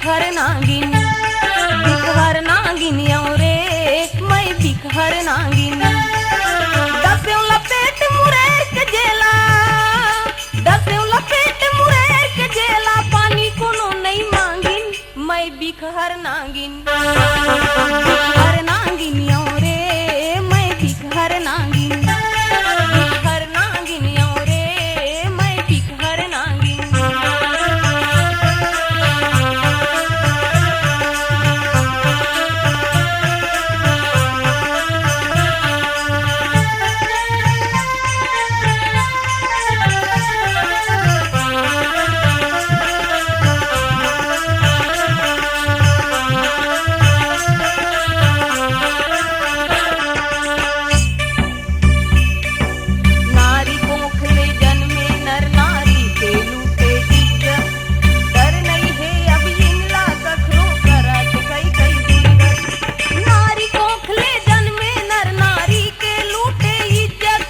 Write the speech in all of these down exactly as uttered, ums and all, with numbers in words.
हर नागिन, बिकहर नागिन अउ रे, मैं बिकहर नागिन। दसेव लपेट मुरेर के जेला, दसेव लपेट मुरेर के जेला, पानी कोनो नइ मांगिन, मैं बिकहर नागिन। बिकहर नागिन अउ रे, मैं बिकहर नागिन। बिकहर नागिन अउ रे, मैं बिकहर नागिन। नारी कोख ले जन्मे नर नारी के लूटे इज्जत। डर नइ हे अब इनला कखरो करत कई कई दुर्गत। नारी कोख ले जन्मे नर नारी के लूटे इज्जत।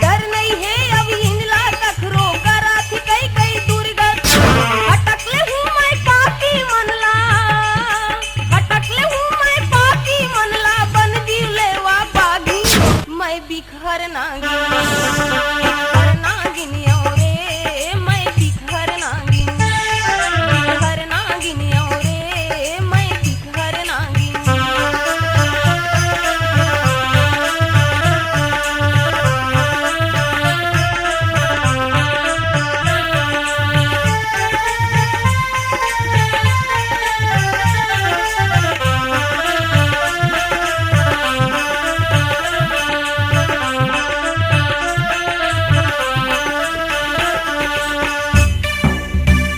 डर नइ हे अब इनला कखरो करत कई कई दुर्गत। हटक ले हूँ मैं पापी मन ला, हटक ले हूँ मैं पापी मन ला, बन जीव लेवा बागी। मैं बिकहर नागिन, बिकहर नागिन अउ रे, मैं बिकहर नागिन। बिकहर नागिन अउ रे, मैं बिकहर नागिन।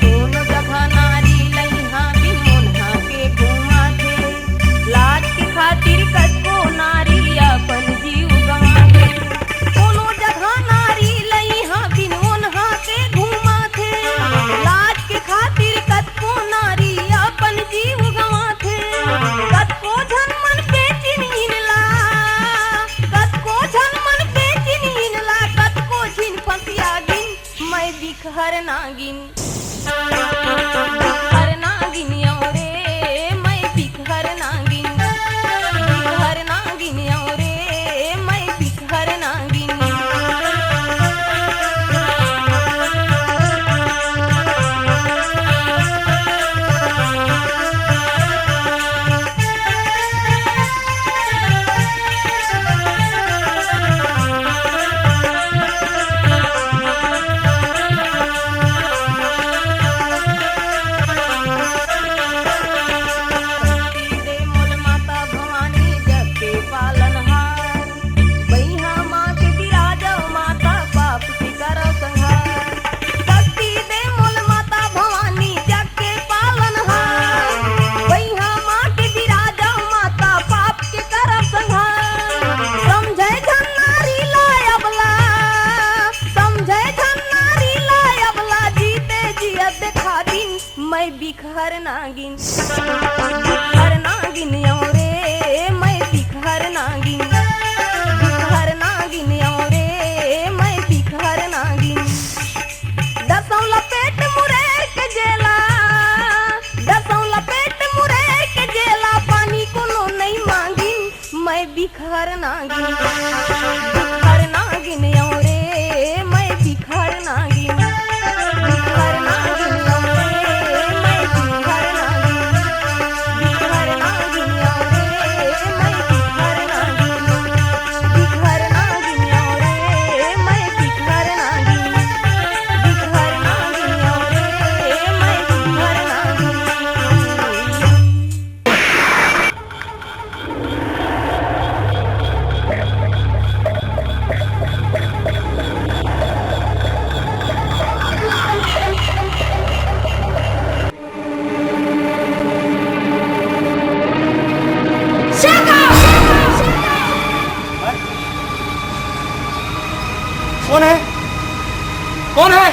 कोनो जगह नारी लइहा बिन ओन्हा के घूमाथे। लाज के खातिर कतको नारी अपन जीव गंवाथे। कोनो जगह नारी लइहा बिन ओन्हा के घूमाथे। लाज के खातिर कतको नारी अपन जीव गंवाथे। कतको झन मन बेचिन इनला, कतको झन मन बेचिन इनला, कतको झिन फंसिया गिन। मैं बिकहर नागिन, बिकहर नागिन अउ रे, मैं बिकहर नागिन। बिकहर नागिन अउ रे, मैं बिकहर नागिन। शक्ति दे मोल माता भवानी जग के पालनहार। बइहा माँ के बिराजव माता पाप के करव संहार। शक्ति दे मोल माता भवानी जग के पालनहार। बइहा माँ के बिराजव माता पाप के करव संहार। समझे झन नारी ला अबला, समझे झन नारी ला अबला, जीते जियत देखा दिन मैं बिकहर नागिन। बिकहर नागिन अउ रे, मैं बिकहर नागिन। बिकहर नागिन अउ रे, मैं बिकहर नागिन। दसौं लपेट मुरेर के जेला, दसौं लपेट मुरेर के जेला, पानी कोनो नइ मांगिन। मैं बिकहर नागिन, बिकहर नागिन अउ रे, मैं बिकहर नागिन, बिकहर नागिन अउ रे, मैं बिकहर नागिन, बिकहर नागिन अउ रे, मैं बिकहर नागिन, बिकहर नागिन अउ रे, मैं बिकहर नागिन, बिकहर नागिन अउ रे, मैं बिकहर नागिन। कौन है? कौन है?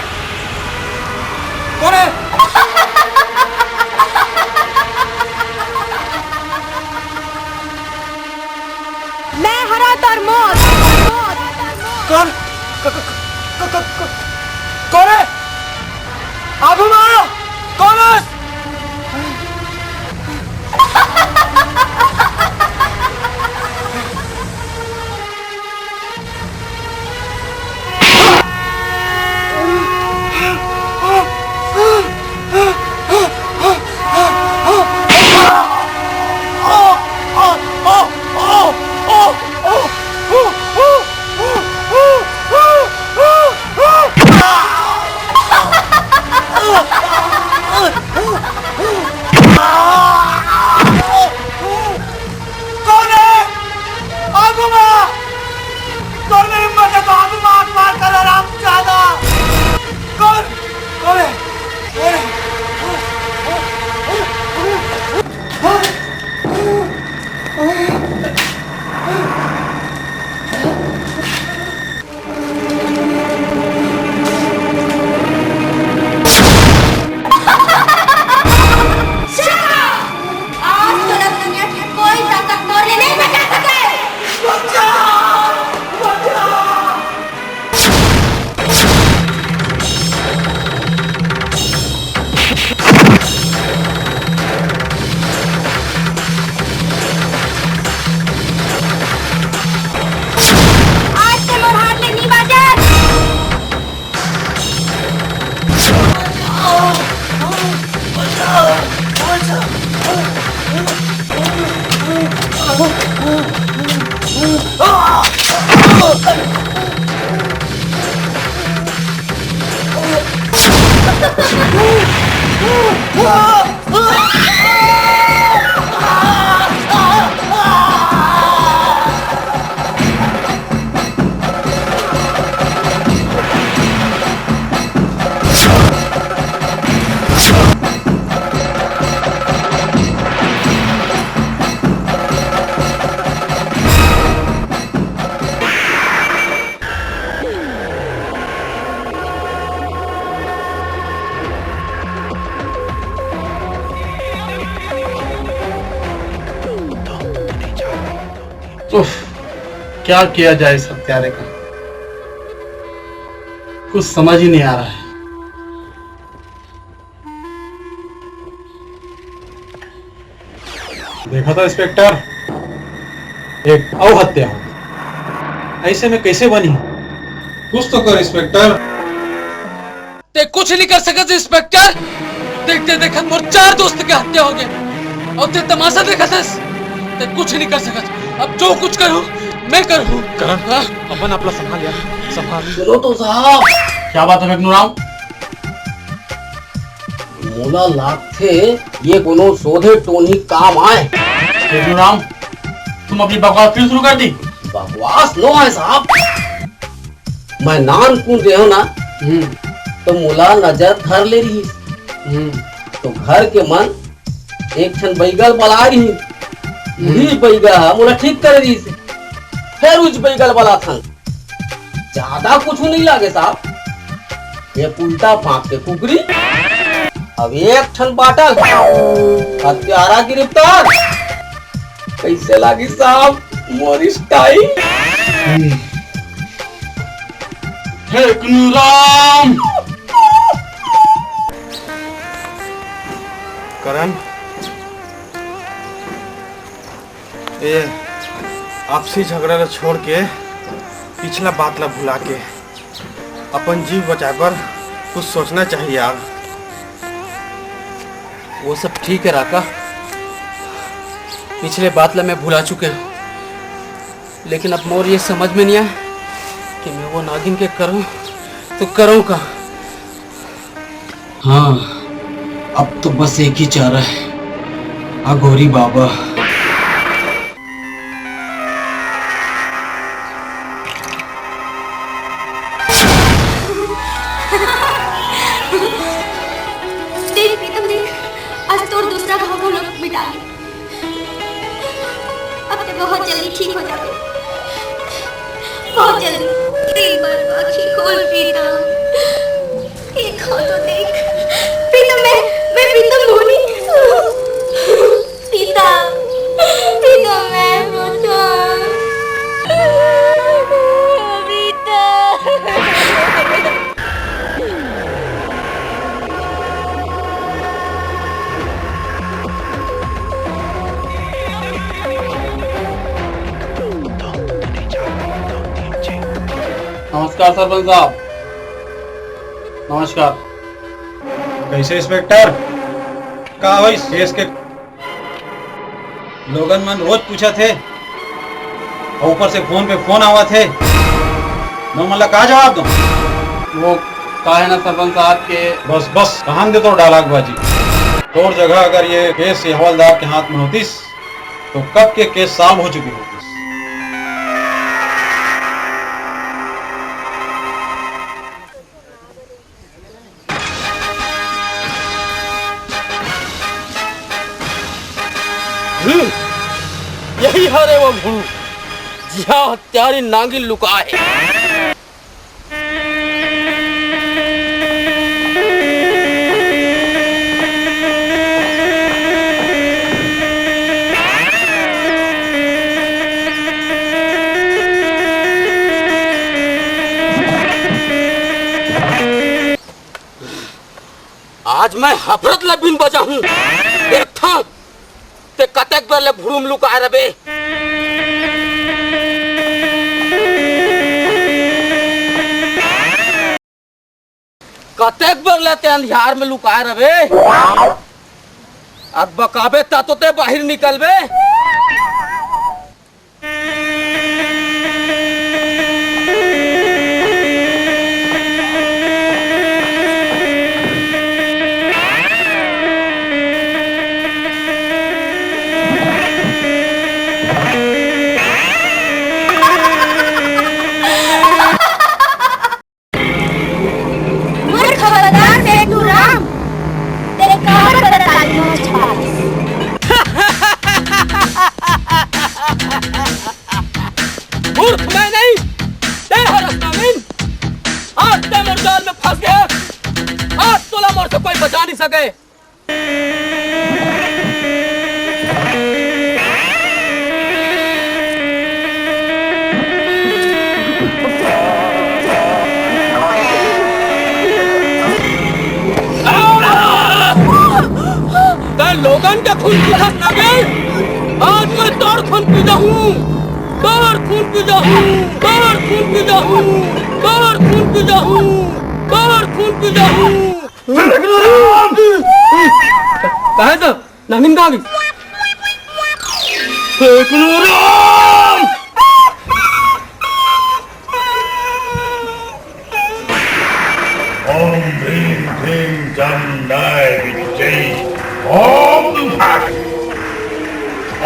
कौन है? मैं हरा तोर मौत। कौन? क-, क-, क-, क-, क-, कौन है? आगू में आओ। कौन है? तोर मेरी मदद, आदमी मार मार कर, हरामजादा। कौन? कौन है? कौन है? आज तोला दुनिया के कोई ताकत तोर ले नहीं बचा सके। आज ते मोर हाथ ले नहीं बाचस। उफ, क्या किया जाए इस हत्यारे का, कुछ समझ ही नहीं आ रहा है। देखा था इंस्पेक्टर, एक अउ हत्या हो गई। ऐसे में कैसे बनी? कुछ तो कर इंस्पेक्टर। ते कुछ नहीं कर सकत इंस्पेक्टर। देखते देखत मोर चार दोस्त के हत्या हो गए और ते तमाशा देखत हस। ते कुछ नहीं कर सकत। अब जो कुछ करूँ, मैं करूँ। करण, हाँ? अपन अपना संभाल यार, संभाल। सुनो तो साहब। क्या बात है फेकनू राम? मोला लागथे ये कोनो सोधे टोनी काम आय। फेकनू राम, तुम अपनी बकवास फिर शुरू कर दी। बकवास नो है साहब, मैं नानकुन रेहो ना, हम्म। तो मोला नजर धर ले रही। हम्म। तो घर के मन एक ठन बैगल बला रही, हम्म। वही बैगा हा मोला ठीक करे रही से। फिर उस बैगल बला थन। ज्यादा कुछ नहीं लागे साहब, ये उल्टा फांक के कुकरी, अब एक ठन बाटल, हत्यारा गिरफ्तार। कैसे लागी साहब मोर स्टाइल? फेकनू राम। करण, ए आपसी झगड़ा ला छोड़ के, पिछला बात ला भुला के, अपन जीव बचाए बर कुछ सोचना चाहिए यार। वो सब ठीक है राका, पिछले बात ला मैं भुला चुके हूँ, लेकिन अब मोर ये समझ में नहीं आया कि मैं वो नागिन के करूँ तो करूँ का। हाँ, अब तो बस एक ही चारा है, अघोरी बाबा। देख प्रीतम, देख, आज तोर दूसरा घाव घलो मिटा गे। अब ते बहुत जल्दी ठीक हो जाबे, बहुत जल्दी। एक बार आँखी खोल प्रीतम, एक हो तो देख। प्रीतम, मैं, मैं प्रीतम नोनी। प्रीतम, प्रीतम, मैं प्रीतम। प्रीतम। नमस्कार सरपंच साहब, नमस्कार। कैसे इंस्पेक्टर, का होइस केस के? लोगन मन रोज पूछत हे, अउ ऊपर से फोन पे फोन आवत हे, मैं मन ला का जवाब दूं? वो का है ना सरपंच साहब के। बस, बस, रहन दे तोर डायलॉगबाजी। तोर जगह अगर ये केस ये हवलदार के हाथ में होतिस, तो कब के केस सॉल्व हो चुकी होतिस। जिहां हत्यारी नागिन लुकाए हे। आज मैं हफरत ले बिन बजाहूं। देखथंव ते कतेक बेर ले भुड़ुम लुकाए रबे। कतेक बेर ले ते अंधियार में लुकाए रबे। अब बकाबे त तो ते बाहिर निकलबे। मूर्ख, खबरदार बेटू राम, तेरे काबर बड़ा ताली नोच पास। मूर्ख मैं नहीं, ते हरस नागिन। आज ते मोर जाल में फंस गया। आज तोला मोर से कोई बचा नहीं सके। तैं लोगन के खून पीथस नागिन, आज मैं तोर खून पीथंव, तोर खून पीथंव, तोर खून पीथंव, तोर खून पीथंव, तोर खून पीथंव। काहे तो नागिन का आ गई? ओम भ्रीं भ्रीं जम दाय विच्चै। ओम फट।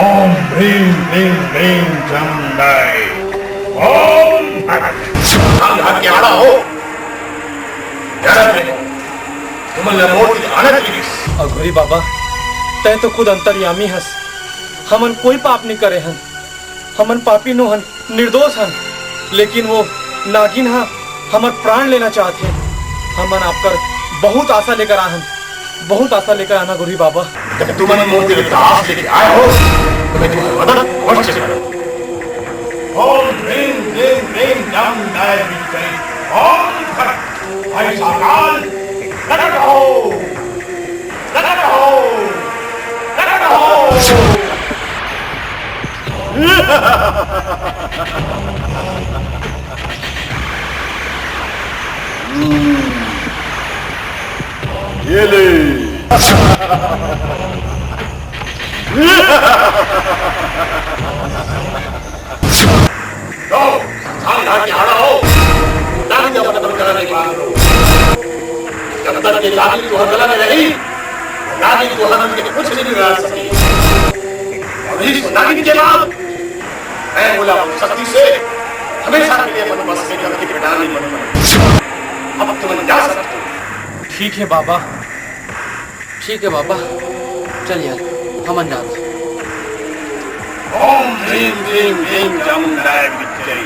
ओम भ्रीं भ्रीं भ्रीं जम दाय। ओम फट। हम हत्यारा हो। जरा देखो, तुमन ला मोर ती आनत रिहिस। अघोरी बाबा, तैं तो खुद अंतर्यामी हस। हमन कोई पाप नइ करे हन। हमन पापी नो हन, निर्दोष हन। लेकिन वो नागिन हा हमर प्राण लेना चाहत हे। हमन आपकर बहुत आशा लेकर आ हन, बहुत आशा लेकर आना अघोरी बाबा। जब तुमन मोर ती आस लेके आए हो, तो मैं तुम्हारी मदद अवश्य करूँ। ओम ह्रीं क्लीं क्लीं जम दाय विच्चै। ओम फट। भाई साहब, प्रकट हो, प्रकट हो, प्रकट हो। हम्म, ये ले। तो, संसार का क्या हो? नागिन जब तक गला नहीं बांध लो। जब तक ये नागिन तुम्हारे गला में रही, नागिन तुम्हारे अंदर के कुछ नहीं बिगाड़ सकी। और इस नागिन के बाद मैं बोला हूँ, शक्ति से हमेशा के लिए अपन बस में करके बिना नहीं बनूंगा। अब तुम जा सकते हो। ठीक है बाबा। ठीक है बाबा, चल यार, हमन जात हन। ओम ह्रीं क्लीं क्लीं चामुंडाय विच्चै।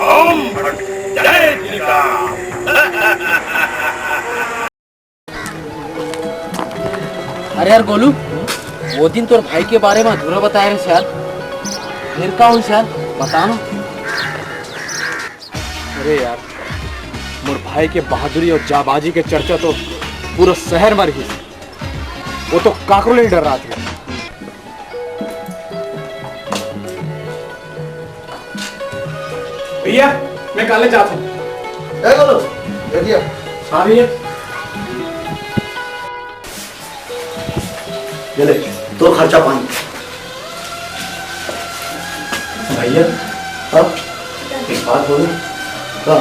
ओम फट। जय श्री राम। अरे यार गोलू, वो दिन तोर भाई के बारे में अधूरा बताए रहे यार, फिर का होइस यार, बता ना। अरे यार, मोर भाई के बहादुरी और जाबाजी के चर्चा तो पूरा शहर में रहिस। वो तो काकरो ले डर रहा था। भैया, मैं कॉलेज जाता हूँ। ए बोलो, दे दिया। हाँ भैया। ये ले, तोर खर्चा पानी। भैया, हाँ? एक बात बोलूं? हाँ।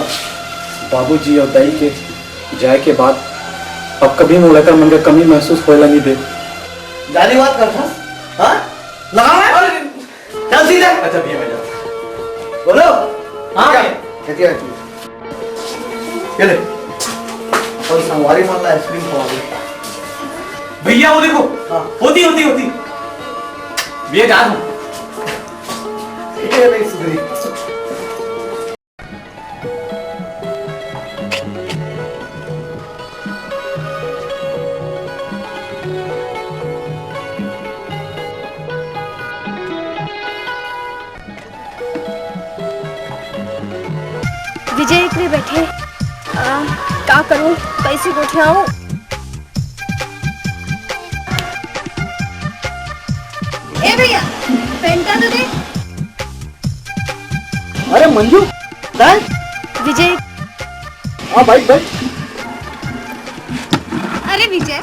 बाबूजी और दाई के जाए के बाद अब कभी मोला एकर मन के कमी महसूस होए ला नहीं दे। जाली बात करथस? हाँ? लगा मैं? चल सीधे। अच्छा भैया, मैं जाता हूँ। बोलो। हाँ क्या? भैया। खेती आती है। ये ले, अपन संगवारी मन ला आइसक्रीम खवा दे। भैया, वो देखो। हाँ। होती, होती, होती। भैया, जा रहा हूँ। ये नहीं सुधरी। विजय, एक बैठे। आ, का करूं, कैसे गोठियाऊं? ए भैया, पेंटा तो दे। अरे मंजू, काय? विजय। हाँ, बैठ, बैठ। अरे विजय,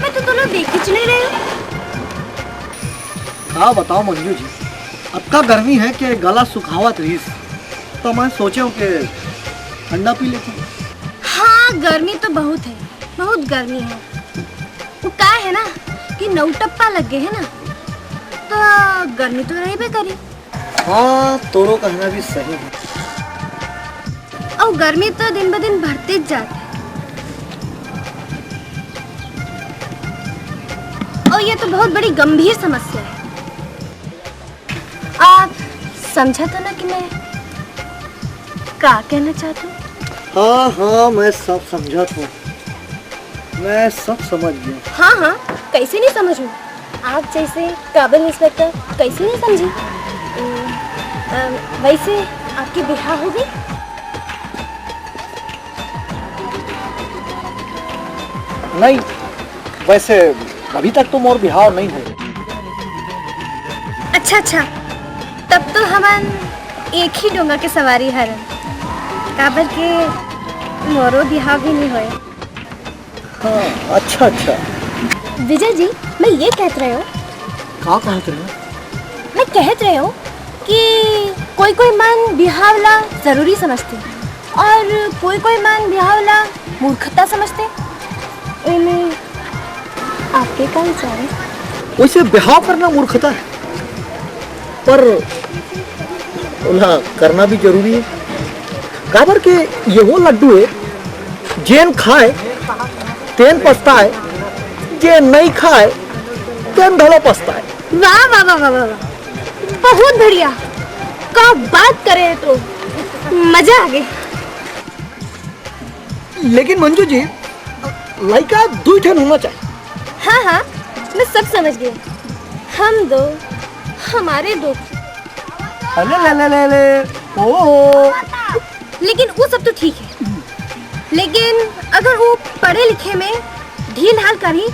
मैं तो तोला देखिच नहीं रही हूँ। का बताओ मंजू जी, अतका गर्मी है कि गला सुखावत रहिस, तो मैं सोचे हूँ कि ठंडा पी लेते हैं। हाँ, गर्मी तो बहुत है, बहुत गर्मी है। वो का है ना कि नौटप्पा लग गए है ना, तो गर्मी तो रहबे करी। हाँ, तोरो कहना भी सही है। अउ गर्मी तो दिन ब दिन बढ़ते जात है। और ये तो बहुत बड़ी गंभीर समस्या है। आप समझा तो ना कि मैं का कहना चाहती हूँ? हाँ, हाँ, मैं सब समझा था। मैं सब समझ गया। हाँ, हाँ, कैसे नहीं समझूं? आप जैसे काबिल इंस्पेक्टर कैसे नहीं समझी? उम, अम, वैसे आपके बिहाव हो गई? नहीं, वैसे अभी तक तो मोर बिहाव नहीं है। अच्छा, अच्छा, तब तो हमन एक ही डोंगा के सवारी हरन, काबर के मोरो बिहाव भी नहीं होए। हाँ, अच्छा, अच्छा। विजय जी, मैं ये कहत रहे हूँ। का कहत रहे हो? मैं कहत रहे हूँ कि कोई-कोई मन बिहाव ला जरूरी समझते और कोई-कोई मन बिहाव ला मूर्खता समझते। एमे आपके का विचार है? वैसे बिहाव करना मूर्खता है, पर ओला करना भी जरूरी है। काबर के ये वो लड्डू है, जेन खाए तेन पछताए, जेन नहीं खाए तेन घलो पछताए। वाह, वाह, वाह, वाह, वाह, वाह। बहुत बढ़िया। का बात करे तो मजा आ गई। लेकिन मंजू जी, लइका दुई ठन होना चाहिए। हाँ, हाँ, मैं सब समझ गई। हम दो, हमारे दो। अले ले ले ले ले, ओ। लेकिन वो सब तो ठीक है, लेकिन अगर वो पढ़े लिखे में ढील हाल करही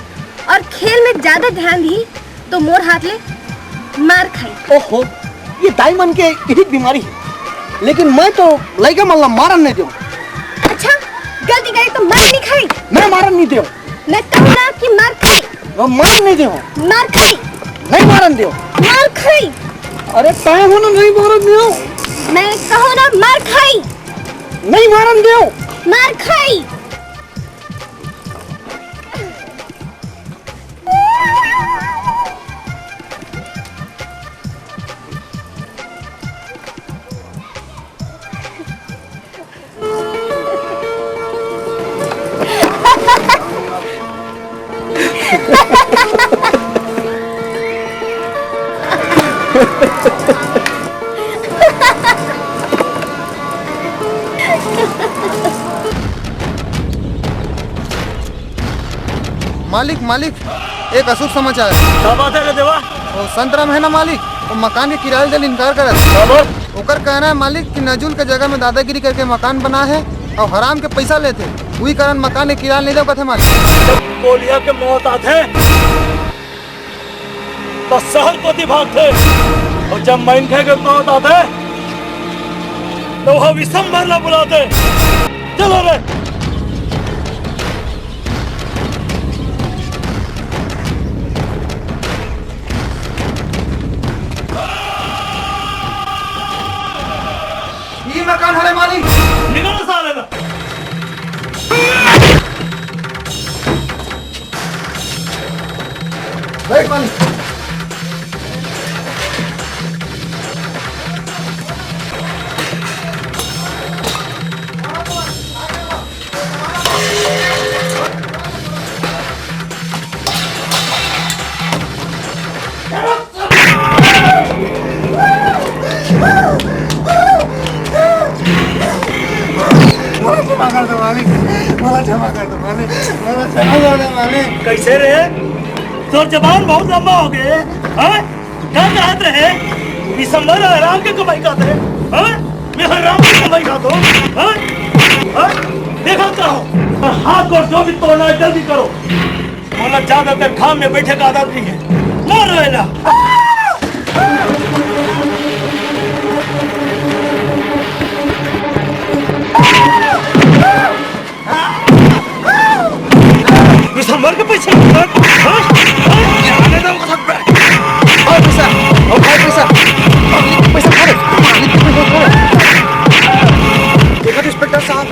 और खेल में ज्यादा ध्यान दी तो मोर हाथ ले मार खाई। ओहो, ये दाई मन के इही बीमारी है, लेकिन मैं तो लइका मन ला मारन नहीं देव। अच्छा, गलती करे तो मार नहीं खाई? मैं मारन नहीं देव। मैं कहूँ ना कि मार खाई। मैं मारन नहीं देव। मार खाई। नहीं मारन देव। मार खाई। अरे तय हो ना, नहीं मारन देव। मैं कहूँ ना मार खाई। नहीं मारन देव। मार खाई। मालिक, मालिक, एक अशुभ समाचार। का बात है रे देवा? वो संतराम है ना मालिक, वो मकान के किराया देल इनकार करत। काबर? ओकर कहना है मालिक कि नजूल के जगह में दादागिरी करके मकान बना है और हराम के पैसा लेथे, वही कारण मकान के किराया नहीं दे पाथे मालिक। जब कोलिया के मौत आथे तो शहर कोती भागथे, और जब मनखे के मौत आथे तो वह विशंबर ला बुलाथे। चलो रे। ये मकान हरे मालिक। निकल साले ला। बैठ मालिक। मोला क्षमा कर दो मालिक, मोला क्षमा कर दो मालिक, मोला क्षमा कर दो मालिक। कैसे रे? तोर जबान बहुत लंबा हो गए, हाँ? का कहत रहे? विश्वम्भर हराम के कमाई खात हे, हाँ? मैं हराम के कमाई खात हूँ, हाँ? हाँ? देखा का हो? हाथ गोड़ जो भी तोड़ना है, जल्दी करो। मोला ज्यादा देर घाम में बैठे का आदत नहीं है। मोर रहेला। विश्वम्भर के पैसे लूटत, हाँ? हाँ? जाने दो, सब बैठ। और पैसा, और भाई पैसा, मालिक के पैसा खा ले, मालिक के पैसा खा ले। देखा तो इंस्पेक्टर साहब,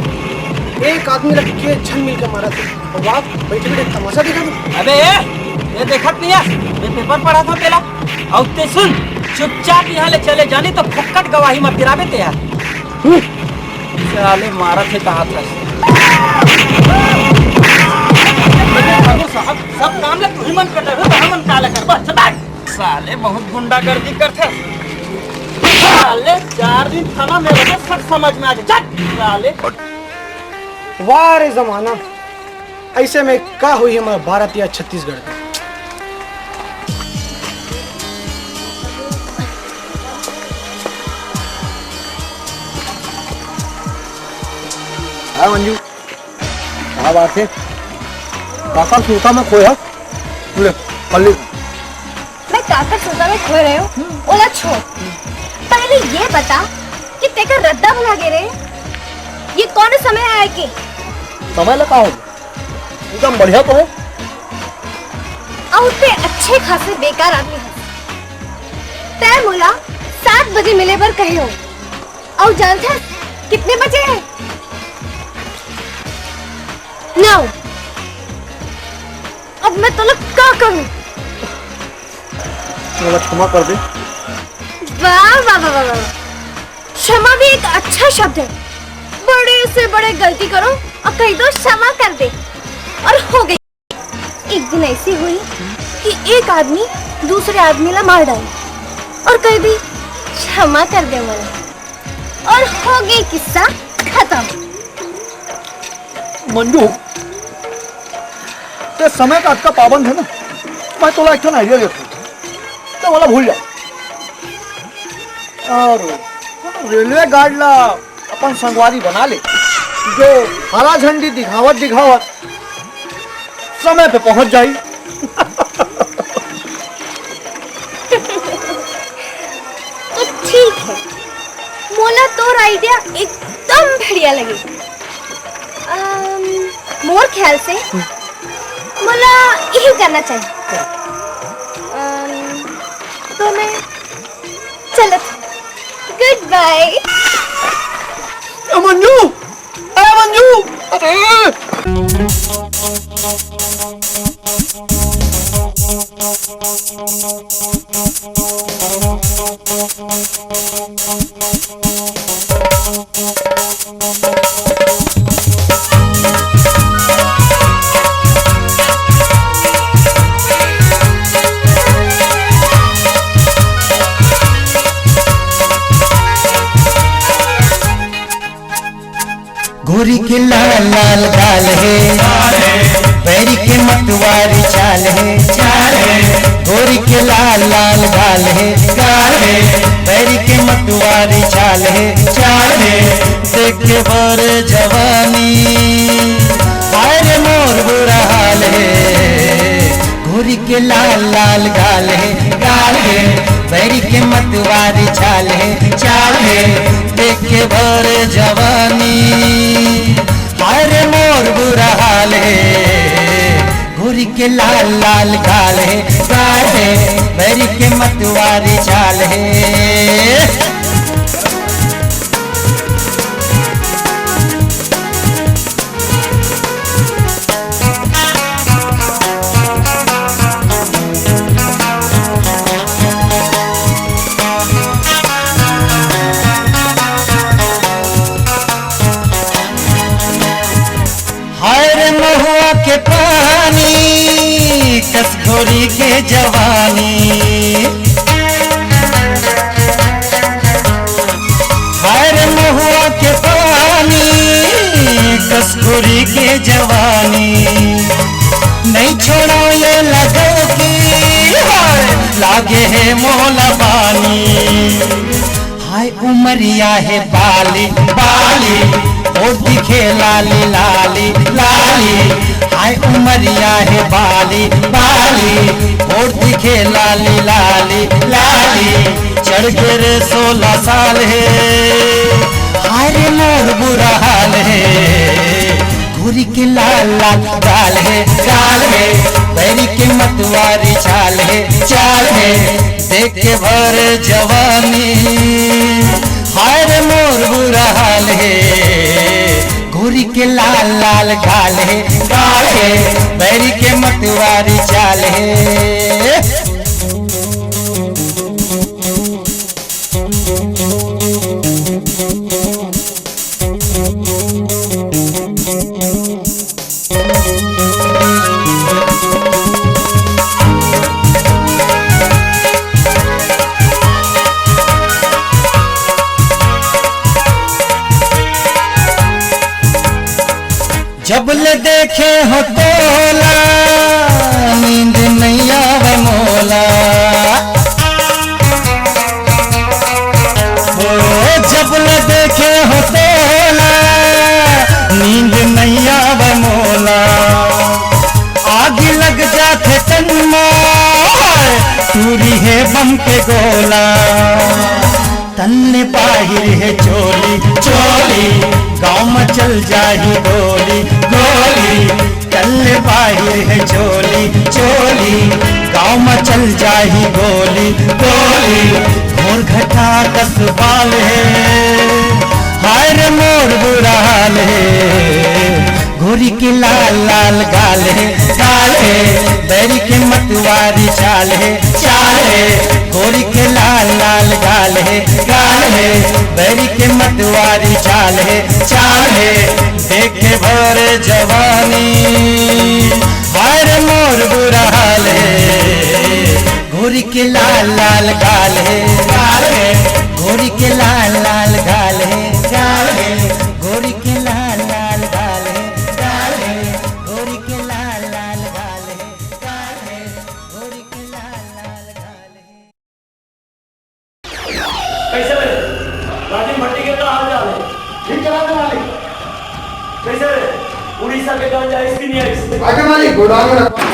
एक आदमी ला के झन मिल के मारा थे, और आप बैठे बैठे तमाशा देखा था। अबे ए, ये देखत नहीं है, ये पेपर पढ़ा था तेला। और ते सुन, चुपचाप यहाँ ले चले जानी तो फुक्कट गवाही मत गिरावे ते यार। साले मारा थे कहा था। ठाकुर साहब, सब काम ले तू ही मन कर रहे हो, तो हम मन काला कर, बस, चल भाग। साले बहुत गुंडागर्दी करथे। साले चार दिन थाना में रहे, सब समझ में आ जाए। चल, साले। वाह रे जमाना, ऐसे में का हुई हमारा भारत या छत्तीसगढ़ में। हाँ मंजू, का बात है? काका सूता में खोया? ले, पल्ली। मैं काकर सुता में खोए रहे हूँ, ओला छोड़। पहले ये बता कि तेकर रद्दा भुला गे रे। ये कौन समय आए के? समय ला का हो? एकदम बढ़िया तो हो। अउ ते अच्छे खासे बेकार आदमी है। तै मोला सात बजे मिले बर कहे हो। अउ जानथस कितने बजे है? नौ। अब मैं तोला का करूं? मोला क्षमा कर दे। वाह, वाह, वाह, वाह, वाह। क्षमा भी एक अच्छा शब्द है। बड़े से बड़े गलती करो और कह दो, "क्षमा कर दे", और हो गई। एक दिन ऐसी हुई कि एक आदमी दूसरे आदमी ला मार डाली और कह दी, "क्षमा कर दे मोला", और हो गई किस्सा खत्म। मंजू, ते समय का अतका पाबंद है ना, मैं तोला एक ठन idea देता हूँ, तो वाला भूल जा। और रेलवे गार्ड ला अपन संगवारी बना ले, जो हरा झंडी दिखावत दिखावत समय पे पहुंच जाई। तो ठीक है, मोला तोर idea एकदम बढ़िया लगे। अम, मोर ख्याल से मोला यही करना चाहिए। अम, तो मैं चलत हूँ। Goodbye। ए मंजू, ए मंजू, अरे। गोरी के लाल लाल गाल हे, बैरी के मतवारी चाल हे, चाल हे। गोरी के लाल लाल गाल हे, गाल हे। बैरी के मतवारी चाल हे, चाल हे। देख के बर जवानी, हाय रे मोर बुरा हाल हे। गोरी के लाल लाल गाल हे, गाल हे। बैरी के मतवारी चाल हे, चाल हे। देख के बर जवानी, हाय रे मोर बुरा हाल हे। गोरी के लाल लाल गाल हे, गाल हे। बैरी के मतवारी चाल हे। हाय रे महुआ के पानी, कस गोरी के जवानी। हाय रे महुआ के पानी, ये हे मोला बानी। हाय उमरिया हे बाली बाली, ओ दिखे लाली लाली लाली। हाय उमरिया हे बाली बाली, ओ दिखे लाली लाली लाली। चढ़ गे रे सोलह साल हे, हाय रे मोर बुरा हाल हे। गोरी के लाल लाल गाल हे, गाल हे, बैरी के मतवारी चाल हे, चाल हे, देख के भर जवानी, हाय रे मोर बुरा हाल हे। गोरी के लाल लाल गाल हे, गाल हे, बैरी के मतवारी चाल हे। जब ले देखे हो तोला, नींद नहीं आवे मोला। ओ, जब ले देखे हो तोला, नींद नहीं आवे मोला। आग लग जाथे तन मा, टूरी हे बम के गोला। तन ले बाहिर हे चोली, चोली, गाँव में चल जाही गोली, गोली। तन ले बाहिर हे चोली, चोली, गाँव में चल जाही गोली, गोली। घोर घटा कस बाल हे, हाय रे मोर बुरा हाल हे। गोरी के लाल लाल गाल हे, गाल हे, बैरी के मतवारी चाल हे, चाल हे। गोरी के लाल लाल गाल हे, गाल हे, बैरी के मतवारी चाल हे, चाल हे। देखे भर जवानी, हाय रे मोर बुरा हाल हे। गोरी के लाल लाल गाल हे, गाल हे, गोरी के लाल लाल गाल हे, गाल हे, गोरी के लाल लाल गाल हे, गाल हे, गोरी के लाल लाल गाल हे, गाल हे, गोरी के लाल लाल गाल हे। कैसे रे? राजीव भट्टी के का हाल चाल है? ठीक चला थे मालिक। कैसे रे? उड़ीसा के गांजा आइस कि नहीं आइस? आगे मालिक, गोडाउन में रखा।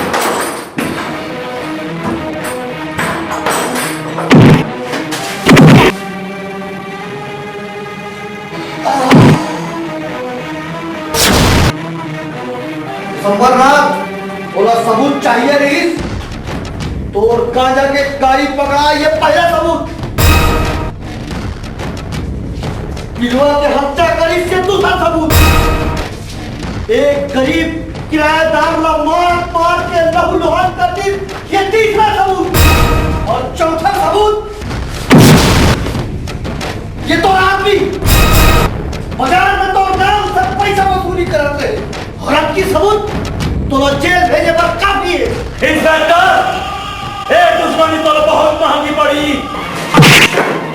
संबरनाथ, बोला सबूत चाहिए रहीस? तोर गांजा के गाड़ी पकड़ा, ये पहला सबूत। पिलवा के हत्या करीस, ये दूसरा सबूत। एक गरीब किराएदार ला मार मार के लहूलुहान कर दी, ये तीसरा सबूत। और चौथा सबूत, ये तो आदमी बाजार में तो नाम से पैसा वसूली करत रहे, और अब की सबूत तो जेल भेजे पर काफी है। इंस्पेक्टर, ए दुश्मनी तो बहुत महंगी पड़ी।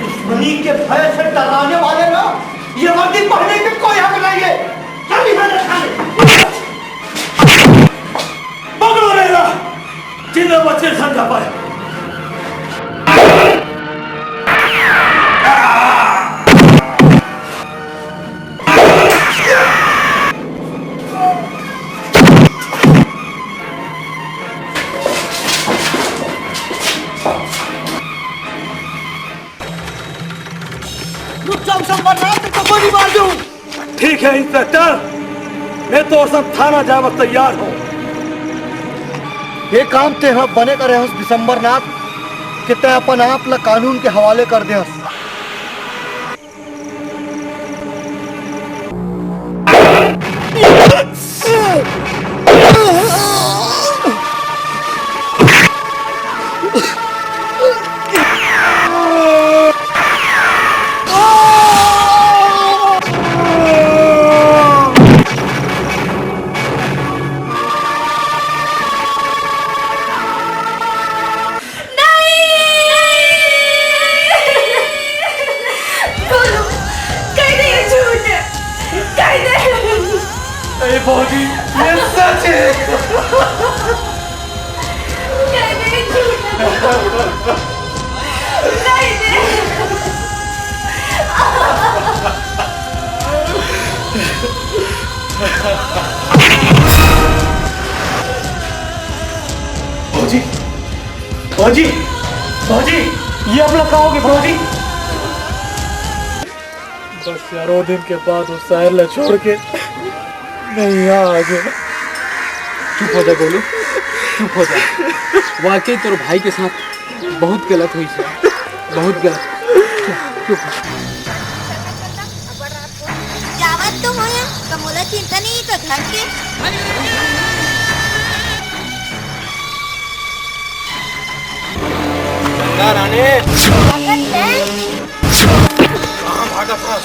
दुश्मनी के भय से डराने वाले ना, ये वर्दी पहनने के कोई हक नहीं है। चल इधर से। पकड़ो रेला, जिंदा बचे संधा पाए। रुक जाओ संबरनाथ, तेरे को गोली मार दूं। ठीक है इंस्पेक्टर, मैं तो सब थाना जावत तैयार हूँ। ये काम ते ह बने करे हस विशंबरनाथ, कि ते अपन आप ला कानून के हवाले कर दे हस। भौजी, भौजी, भौजी, ये आप लोग कहाँ होगे भौजी? बस यार, वो दिन के बाद वो शहर ला छोड़ के मैं यहाँ आ गया। चुप हो जा गोलू, चुप हो जा। वाकई तोर भाई के साथ बहुत गलत हुई है, बहुत गलत। चुप, चुप। जावत तो हो या, त मोला चिंता नहीं तो घर के। गंगा रानी। भगत है। कहाँ भागत हस?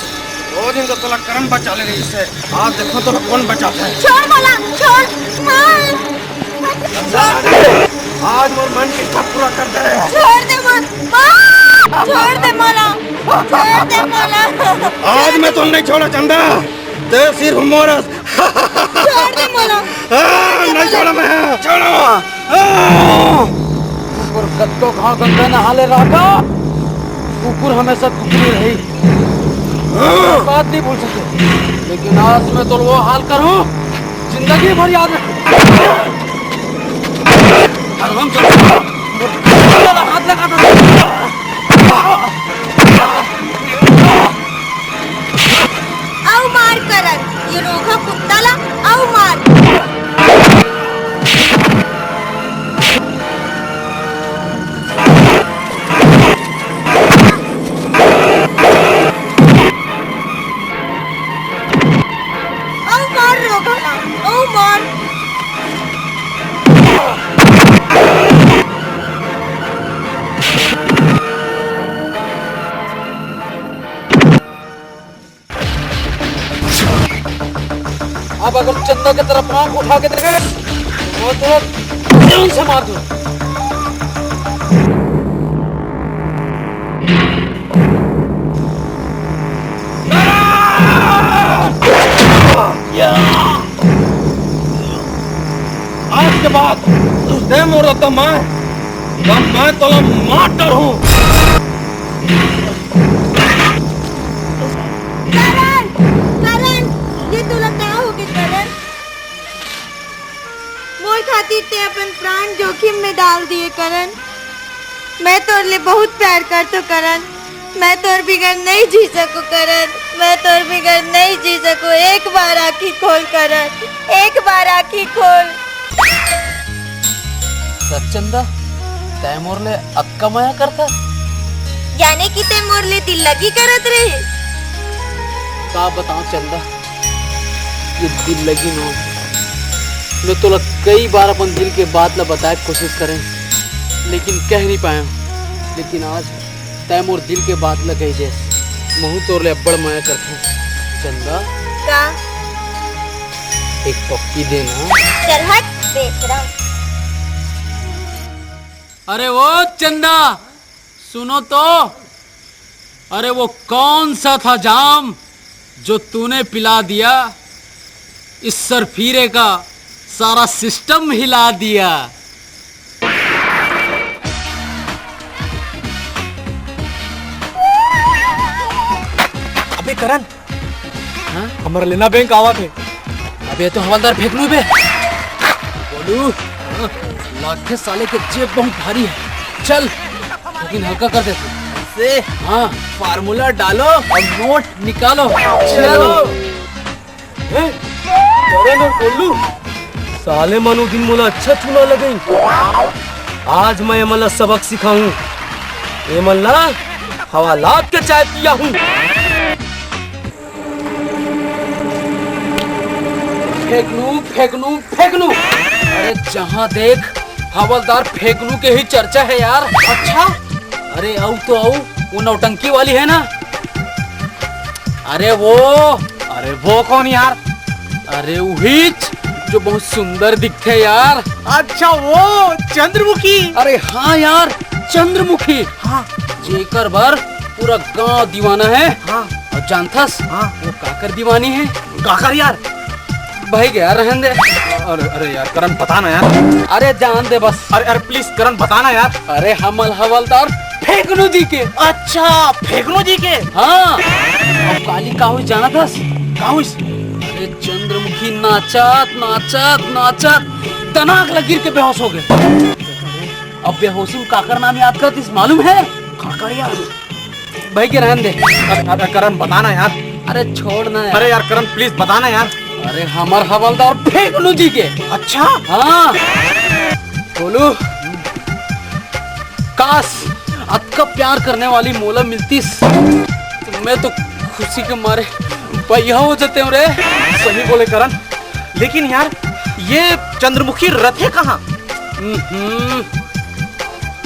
रोज इनका तोला करण बचा ले रही से। आज देखो तोला कौन बचाता है। छोड़ मोला, छोड़। हाँ। गंगा रानी, आज मोर मन की इच्छा पूरा कर दे। छोड़ दे मोर, माँ। छोड़ दे मोला, छोड़ दे मोला। आज मैं तो नहीं छोड़ा चंदा। ते सिर्फ मोर छोड़ दे मोला। आ, नहीं छोड़ा मैं। छोड़ो। आ! ऊपर कत्तो घाव गंगा नहा ले राजा। कुकुर हमेशा कुकुर ही रही। बात नहीं भूल सके, लेकिन आज मैं तो वो हाल करूं, जिंदगी भर याद रख। अरे हम चल, हाथ लगा दो। अउ मार करन, ये रोगहा कुत्ता ला अउ मार। अउ मार रोगहा ला, अउ मार। अब अगर चंदा की तरफ आंख उठा के देखे, तो तुरंत जान से मार दूं। आज के बाद ते मोर रद्दा मैं, तब मैं तोला मार डारहूं। करण, करण, ये तोला का होगे करण? मोर खातिर ते अपन प्राण जोखिम में डाल दिए करण। मैं तोर ले बहुत प्यार करतो करण। मैं तोर बिगर नहीं जी सको करण। मैं तोर बिगर नहीं जी सको। एक बार आँखी खोल करण, एक बार आँखी खोल। सच चंदा, तै मोर ले अतका मया करता? याने कि तै मोर ले दिल लगी करत रहे। का बताओ चंदा, ये दिल लगी नो। मैं तोला कई बार अपन दिल के बात ला बताए के कोशिश करें, लेकिन कह नहीं पाया। लेकिन आज तै मोर दिल के बात ला कही देस। महू तोर ले अब्बड़ मया करथों चंदा। का? एक पप्पी देना। चल हट बेशरम। अरे ओ चंदा, सुनो तो। अरे वो कौन सा था जाम जो तूने पिला दिया, इस सरफिरे का सारा सिस्टम हिला दिया। अबे करण, हाँ? हमर लेना बैंक आवत हे। अबे तो हवलदार फेंकनू बे। बोलू, हाँ, लाखे साले के जेब बहुत भारी है। चल, लेकिन हल्का कर दे तू। से हाँ। फार्मूला डालो और नोट निकालो। चलो। ए, करण और गोलू, साले मन उ दिन मोला अच्छा चूना लगई। आज मैं एमन ला सबक सिखाऊं। एमन ला हवालात के चाय पियाहूं। फेंकनू, फेंकनू, फेंकनू। अरे जहाँ देख हवलदार फेंकनू के ही चर्चा है यार। अच्छा? अरे अउ तो अउ, वो नौटंकी वाली है ना? अरे वो। अरे वो कौन यार? अरे उहीच जो बहुत सुंदर दिखथे यार। अच्छा वो चंद्रमुखी। अरे हाँ यार, चंद्रमुखी। हाँ। जेकर बर पूरा गांव दीवाना है। हाँ। और जानथस हाँ। वो काकर दीवानी है? काकर यार? भाई गया रहन दे। अरे अरे यार करण बता ना यार। अरे जान दे बस। अरे अरे प्लीज करण बता ना यार। अरे हमल हवलदार फेंकनू जी के। अच्छा फेंकनू जी के। हाँ। अब काली का हुई जानथस? का हुई? ये चंद्रमुखी नाचत नाचत नाचत दनाक ल गिर के बेहोश हो गए। अब बेहोशी में काकर नाम याद करतिस मालूम है? काकर यार? भाई के रहन दे। अरे, अरे करण, बताना यार। अरे छोड़ ना यार। अरे यार करण, प्लीज बताना यार। अरे हमर हवलदार फेकनू जी के। अच्छा। हाँ। बोलू, काश अतका प्यार करने वाली मोला मिलतीस, तो मैं तो खुशी के मारे बइहा हो जाते हूँ रे। सही बोले करण, लेकिन यार ये चंद्रमुखी रथे कहाँ? हम्म,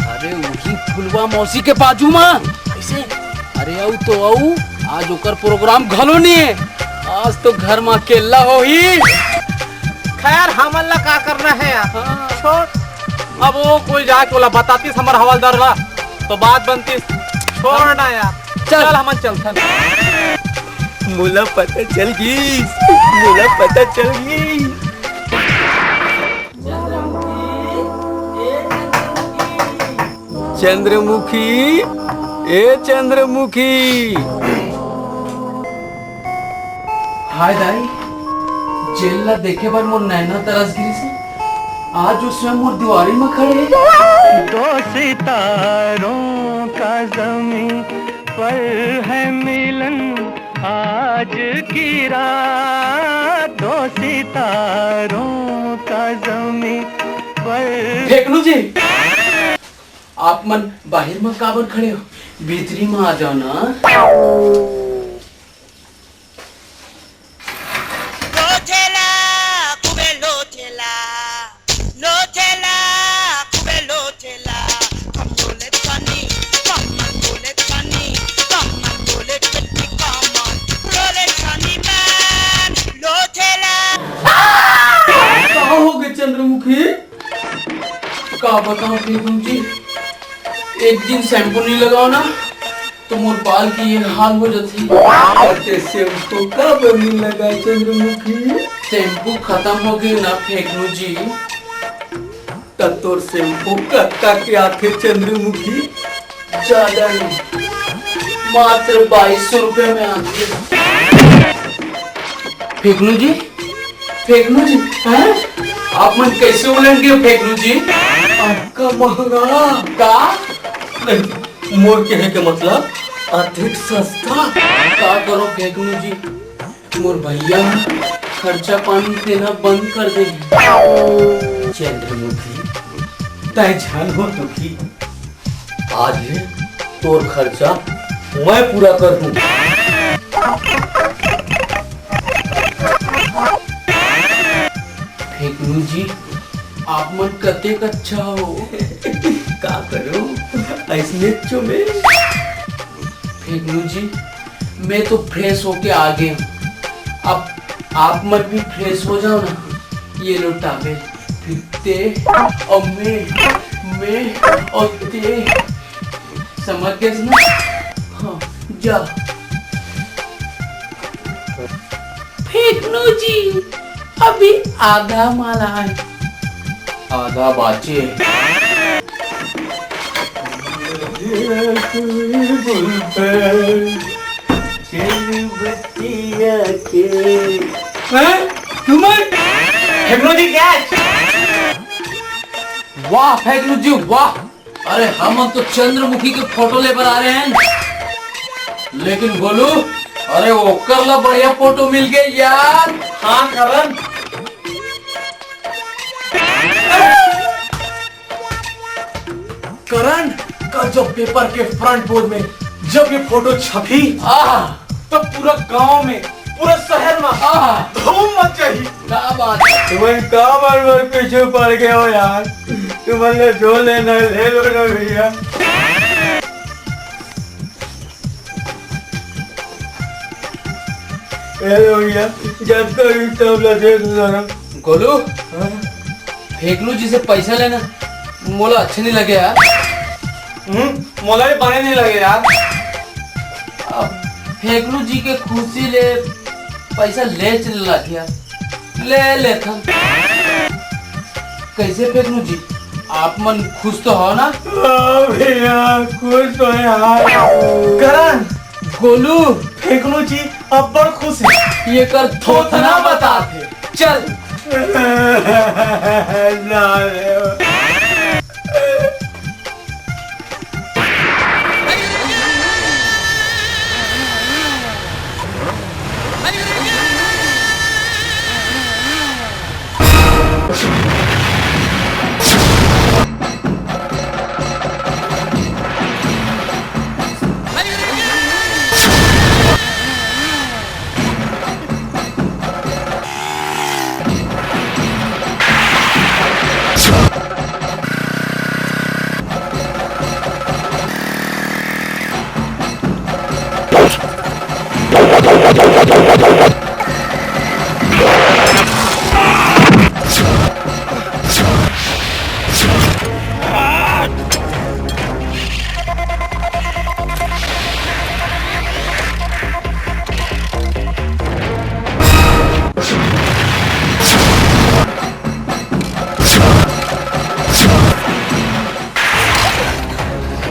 अरे वही फुलवा मौसी के बाजू मा। कैसे? अरे अउ तो अउ, आज ओकर प्रोग्राम घलो नहीं है। आज तो घर मा अकेला होही। खैर, हमन ला का करना है यार? हाँ। छोड़, अब वो कोई जाके ओला बतातीस हमर हवलदार ला, तो बात बनतीस। छोड़ ना यार, चल। चल हमन चलथन। मोला पता चल गीस, मोला पता चल गीस। चंद्रमुखी, ए चंद्रमुखी। हाय दाई, जेल ला देखे बर मोर नैना तरस गिरिस हे। आज वो स्वयं मोर दुआरी म खड़े हे। दो सितारों का जमीन पर है मिलन आज की रात, दो सितारों का जमीन पर। फेकनू जी, आप मन बाहिर म काबर खड़े हो? भीतरी म आ जाओ ना। लोचेला, खूबे लोचेला, लोचेला, खूबे लोचेला। कम बोले तनी, कम बोले तनी, कम बोले तनी, कम बोले तनी मैन, लोचेला। का हो गे चंद्रमुखी? का बताओ फेकनू जी, एक दिन शैम्पू नहीं लगाओ ना, तो मोर बाल के ये हाल हो जाथे। अते शैम्पू काबर नहीं लगाए चंद्रमुखी? शैम्पू खत्म हो गए ना फेकनू जी। त तोर शैम्पू कत्ता के आथे चंद्रमुखी? ज्यादा नहीं, मात्र बाईस सौ रुपया में आथे। फेकनू जी, फेकनू जी, हैं? आप मन कैसे उलझ गए फेकनू जी? आपका महंगा। का? नहीं, मोर कहे के मतलब अधिक सस्ता। का करो फेकनू जी, मोर भैया खर्चा पानी देना बंद कर दे। चंद्रमुखी, तय झन हो दुखी, आज ले तोर खर्चा मैं पूरा कर दूं। फेकनू जी, आप मन कतेक अच्छा हो। का करो, ऐसने चो में। फेकनू जी, मैं तो फ्रेश होके आ गया हूँ। अब आप मन भी फ्रेश हो जाओ ना। ये लो टॉवेल, फिर ते और मैं, मैं और ते। समझ गए ना? हाँ, जा। फेकनू जी, अभी आधा माला है। आधा बाचे। हैं? तुमन? फेकनू जी, क्या? वाह फेकनू जी, वाह। अरे, हमन तो चंद्रमुखी के फोटो ले बर आ रहे हैं, लेकिन गोलू, अरे, ओकर ला बढ़िया फोटो मिल गए यार। हाँ, करण। करण, कल जब पेपर के फ्रंट पेज में जब ये फोटो छपी, आह। तो पूरा गांव में, पूरा शहर में, आह। धूम मच जाही। क्या बात है? तुमन का बार बार पीछे पड़ गए हो यार? तुमन ले जो लेना है, ले लो ना भैया। ए लो भैया, जब तो इतना लगे जरा। गोलू, हाँ? फेकनू जी से पैसा लेना मोला अच्छा नहीं लगे यार। हम्म, मोला भी बने नहीं लगे यार। अब फेकनू जी के खुशी ले पैसा ले चल लग गया, ले लेथन। कैसे फेकनू जी, आप मन खुश तो हो ना? हाँ भैया, खुश हो यार। करण, गोलू, फेकनू जी, अब्बड़ खुश हे। ये कर थोथना बताथे। चल।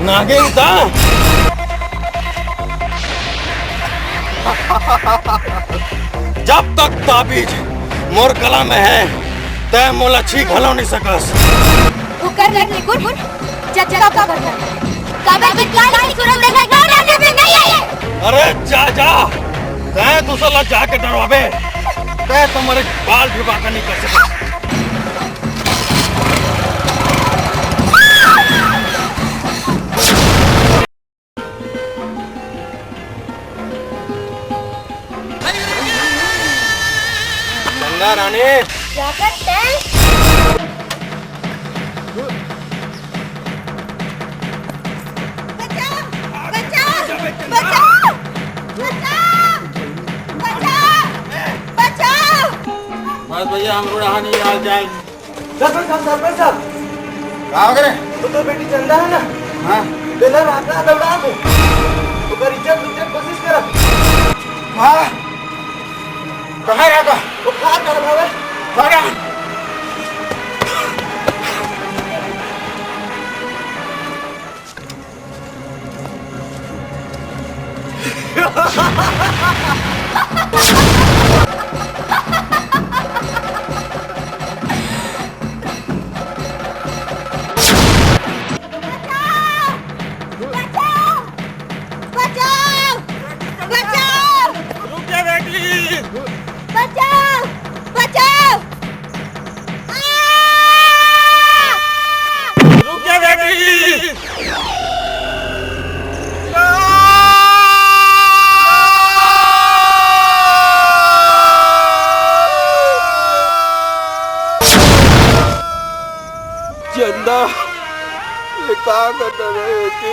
नागिन ता। जब तक ताबीज मोर गला में हे, तैं मोला छू घलो नहीं सकस। ओकर रंग ले गुर, गुर, जब, जब का करना। काबर कि काल की सूरत देखा, गाँव राजा में नहीं आए। अरे जा, जा, तैं दूसर ला जाके डरवाबे, तैं तो मोर बाल भी बांका नहीं कर सकस। चंदा रानी। क्या करते हैं? बचाओ! बचाओ! बचाओ! बस भैया, हम लोग यहाँ नहीं आ जाए। सरपंच साहब, सरपंच साहब। का हो गे रे? वो तो बेटी चंदा हे ना? हाँ। तेला रात रात दौड़ा दे। ओकर इज्जत लूटे के कोशिश करत। हाँ। कहाँ रहा था? वो खार कर भावे। अरे। बचाओ! बचाओ! बचाओ! रुक जा बेटी। बचाओ! बचाओ! आ! रुक जा बेटी। चंदा, ये का करता है बेटी?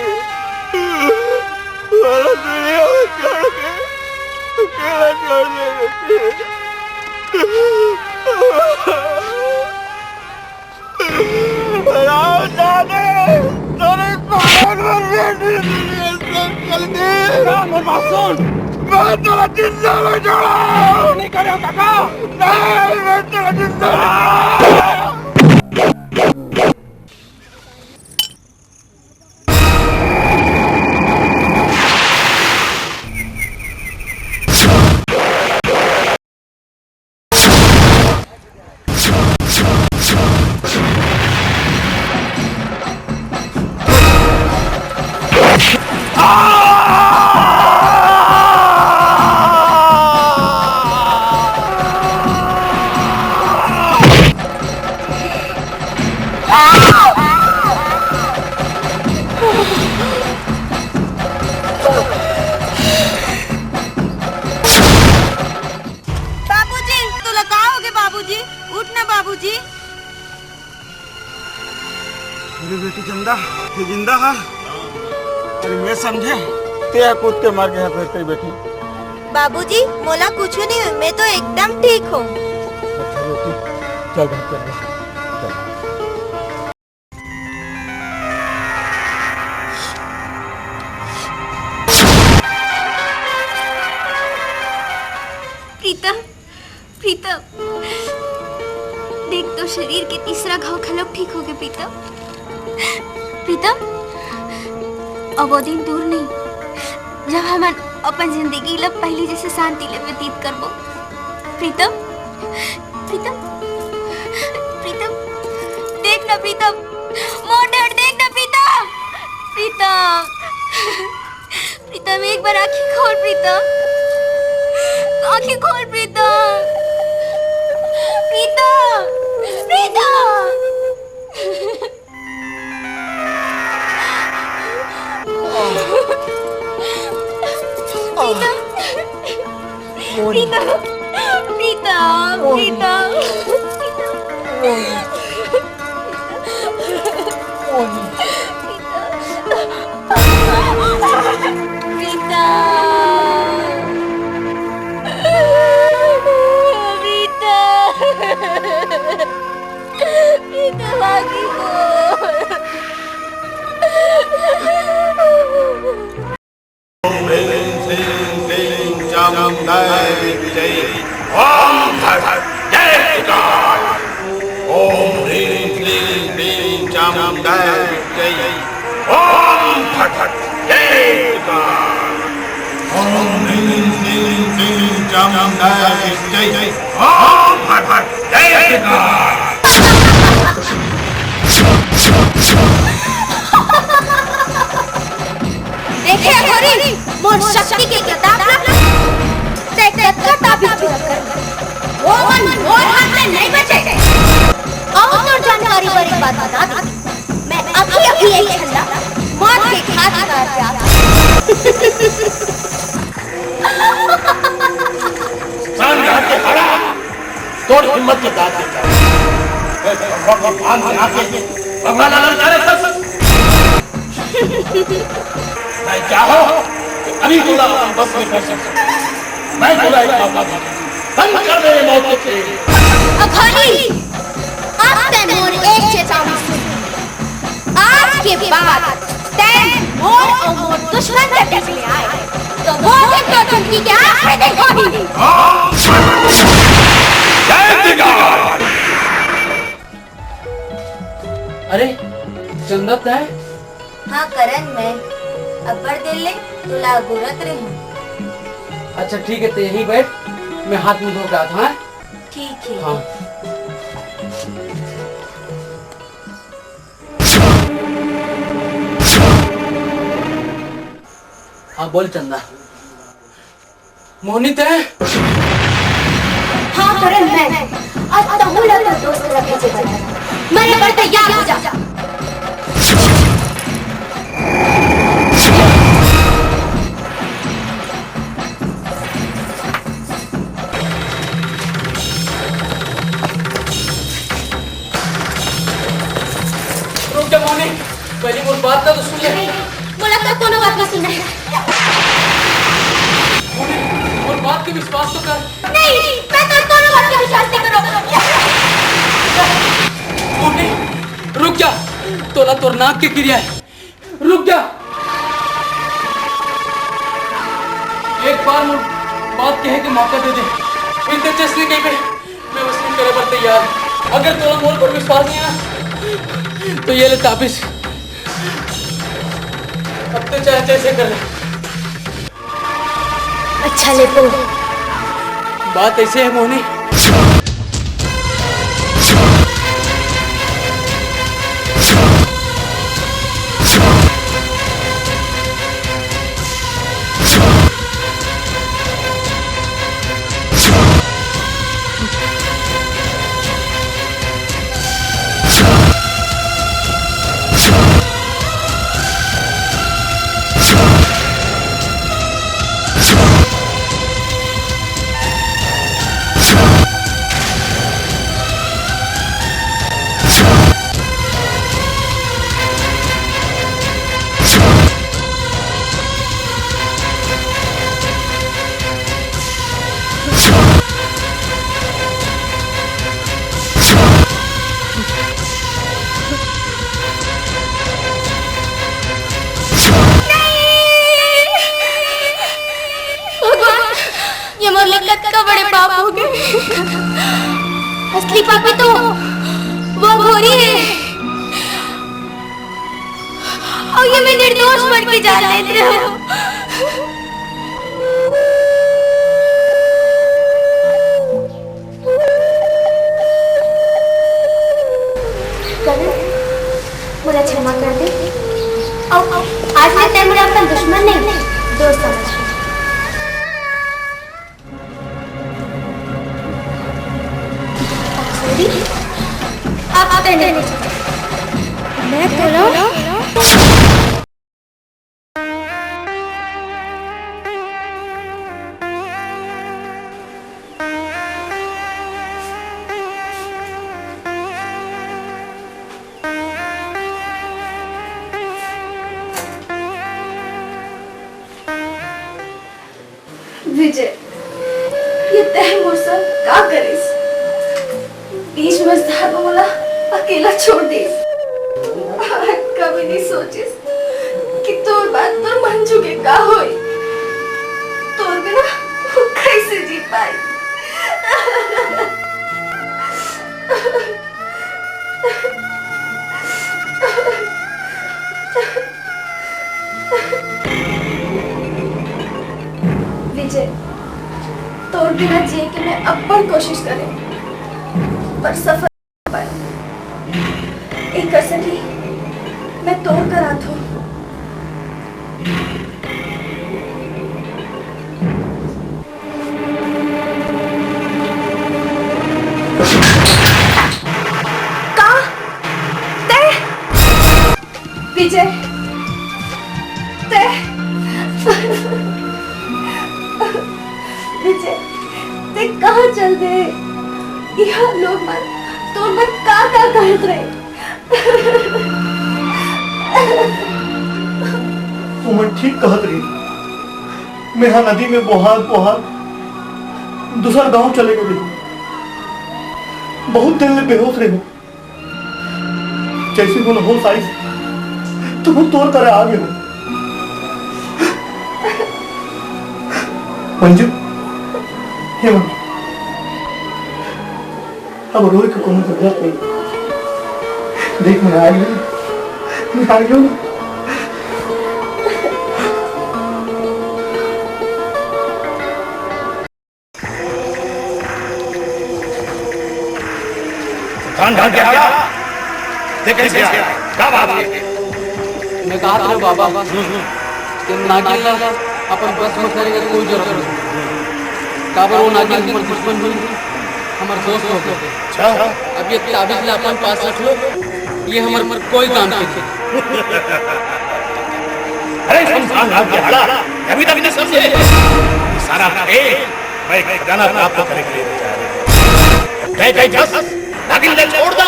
हमारा दुनिया में छोड़ के अकेला छोड़ दे बेटी। राम जाने, तेरे कौन बन गए दुनिया से जल्दी। राम और बात सुन। मैं तेरा जिंदा नहीं छोड़ा। नहीं करे काका। नहीं, मैं तेरा जिंदा नहीं छोड़ा। बाबूजी, तोला का होगे बाबूजी? उठ ना बाबूजी। अरे बेटी चंदा, तैं जिंदा हा? अरे मैं समझे तैं कूद के मर गे हा, फिर तैं बेटी। बाबूजी, मोला कुछ नहीं हुई, मैं तो एकदम ठीक हूँ। अच्छा बेटी, चल घर चल, चल। प्रीतम, प्रीतम, देख तो शरीर के तीसरा घाव घलोक ठीक होगे प्रीतम। प्रीतम, अब वो दिन दूर नहीं, जब हमन अपन जिंदगी ला पहिली जैसे शांति ले व्यतीत करबो। प्रीतम, प्रीतम, प्रीतम, देख ना प्रीतम, मोर डर देख ना प्रीतम, प्रीतम, प्रीतम, एक बार आँखी खोल प्रीतम, आँखी खोल प्रीतम, प्रीतम, प्रीतम। प्रीतम, प्रीतम, प्रीतम, प्रीतम। प्रीतम। प्रीतम। प्रीतम आँखी खोल। ओम ह्रीं श्रीं क्लीं चामुण्डाय विद्महे। ओम फट फट जय काल। ओम ह्रीं श्रीं क्लीं चामुण्डाय विद्महे। ओम फट फट जय काल। ओम ह्रीं श्रीं क्लीं चामुण्डाय विद्महे। ओम फट फट जय काल। देखे अघोरी, मोर शक्ति के प्रताप ला, तैं कतका ताबीज पूरा कर, वो मन मोर हाथ ले नहीं बचे। अउ तोर जानकारी बर एक बात बता दी, मैं अभी अभी एक झन ला मार के खा चुका हूँ। सांड के हरा, तोर हिम्मत के दांत देखा। मैं भगवान के आके भगवान अलग करे सस। मैं क्या हो? अभी तोला अपन बस में कर सकता। मैं तोला एक मौका दूंगा। बंद कर दे ये मौत के खेल। अघोरी, अब तैं मोर एक चेतावनी सुन। आज के बाद तैं मोर अउ मोर दुश्मन के बीच में आए, तो वो दिन तोर जिंदगी के आखिरी दिन होही। अरे, चंदा तैं? हाँ करण, मैं अब्बड़ देर ले तोला अगोरत रेहेंव। अच्छा ठीक हे, तैं यहीं बैठ, मैं हाथ मुंह धो के आत हंव, हाँ? ठीक हे। हाँ। हाँ, बोल चंदा। मोहनी तैं? हाँ करण, मैं आज तहूं ला अपन दोस्त ला भेजे बर मरे बर तैयार हो जा। रुक जा मोहनी, पहली मोर बात ला तो सुन ले। नहीं, मोला तो कोनो बात नहीं सुनना है। मोहनी, मोर बात के विश्वास तो कर। नहीं, मैं तो कोनो बात के विश्वास नहीं करूँ। मोहनी, रुक जा, तोला तोर नाक के किरिया हे। रुक जा। एक बार मोर बात कहे के मौका दे दे। बिन तें जइसने कहिबे, मैं वइसने करे बर तैयार हंव। अगर तोला मोर पर विश्वास नइ हे ना, तो ये ले ताबीज। अब तो चाहे जैसे कर ले। अच्छा ले तो। बात ऐसे है मोहनी। भगवान, ये मोर ले कतका बड़े पाप हो गए। असली पापी तो वो अघोरी हे। अउ ये मैं निर्दोष मन के जान लेत रहेंव। आप तैं नहीं। मैं तोला विजय, ये तैं मोर संग का करिस? बीच मझधार में मोला अकेला छोड़ दिस। कभी नहीं सोचिस कि तोर बाद तोर मंजू के का होई। तोर बिना वो कैसे जी पाई? विजय, तोर बिना जिए के मैं अब्बड़ कोशिश करे, पर सफल नहीं पाए। एकर सेती मैं तोर करा आथों। का? तैं? विजय, तैं? विजय, तैं कहाँ चल दे? इहाँ लोग मन तोर मन का का कहत रहे? तुमन ठीक कहत रही। मेहा नदी में बोहात बोहात दूसर गांव चले गए। बहुत दिन ले बेहोश रहे। जैसे मोला होश आइस, तो मैं तोर करा आ गए। मंजू, हे मंजू, अब रोए के कोनो जरूरत नहीं। देख, मैं आ गया, मैं आ गया ना। कान ढाल के आ। देख कैसे आ। क्या बात है? मैं कहा था बाबा, हम्म, हम्म। कि नागिन ला अपन बस में करे के कोई जरूरत नहीं। काबर वो नागिन हमर दुश्मन नहीं, हमर दोस्त हो गए। अच्छा। अब ये ताबीज ला अपन पास रख लो, ये हमर, हमर कोई काम के नहीं। अरे, शमशान घाट के हाड़ा, अभी तक नहीं समझे? ये सारा खेल मैं एक खजाना प्राप्त करे के लिए तैयार हूँ। तय तय जस, नागिन ले छोड़ दा।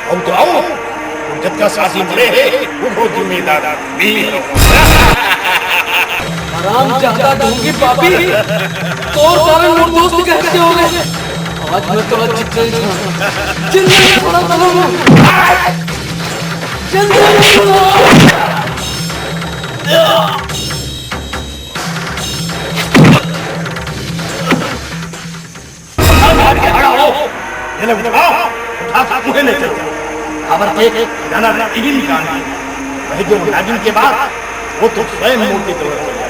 हम तो आओ, तुम जतका सासी मरे है, वो बहुत जिम्मेदार भी। हराम जादा ढोंगी पापी, तोर कारण मोर दोस्त कैसे हो गए? आज मैं तो आज जितना ही था। जिंदगी छोड़ा था मैं। जिंदगी छोड़ा। खड़ा हो, ये ले उठा, उठा के मुंह ले चल। खबर देख, जाना टीवी निकाल। वही जो नागिन के बाद, वो तो स्वयं मूर्ति प्रकट हो जाए।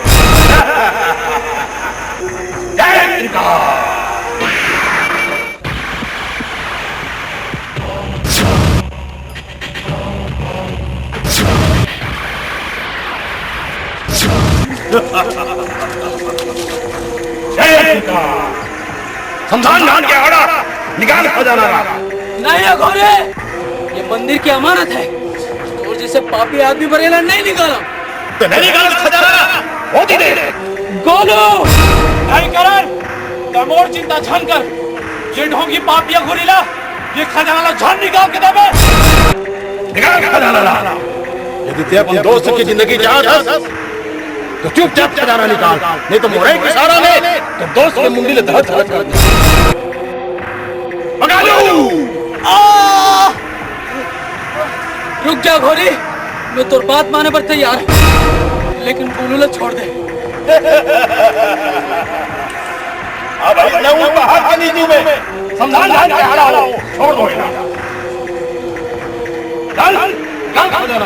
जय त्रिकाल। जय त्रिकाल। शमशान घाट के हाड़ा, निकाल खजाना ला। नहीं अघोरी, ये मंदिर की अमानत है। तोर जैसे पापी आदमी बरेला नहीं निकाला। तो नहीं निकाला तो खजाना ला, होती दे। गोलू! नहीं करण, तैं मोर चिंता झन कर। ये ढोंगी पापी अघोरी ला, ये खजाना ला झन निकाल के देबे। निकाल खजाना ला। यदि तैं अपन दोस्त की जिंदगी चाहत हस, तो चुपचाप खजाना निकाल, नहीं तो मोरे के इशारा ले तो दोस्त के मुंडी ले धड़ धड़ कर दे। भगा लो। आ! रुक जा घोरी, मैं तोर बात माने बर तैयार हूँ, लेकिन गोलू ला छोड़ दे। अब इतना ऊंट बाहर के नीचे में समझा ना के हाड़ा हो, छोड़ दो इन्हें। चल, चल, चल, चल।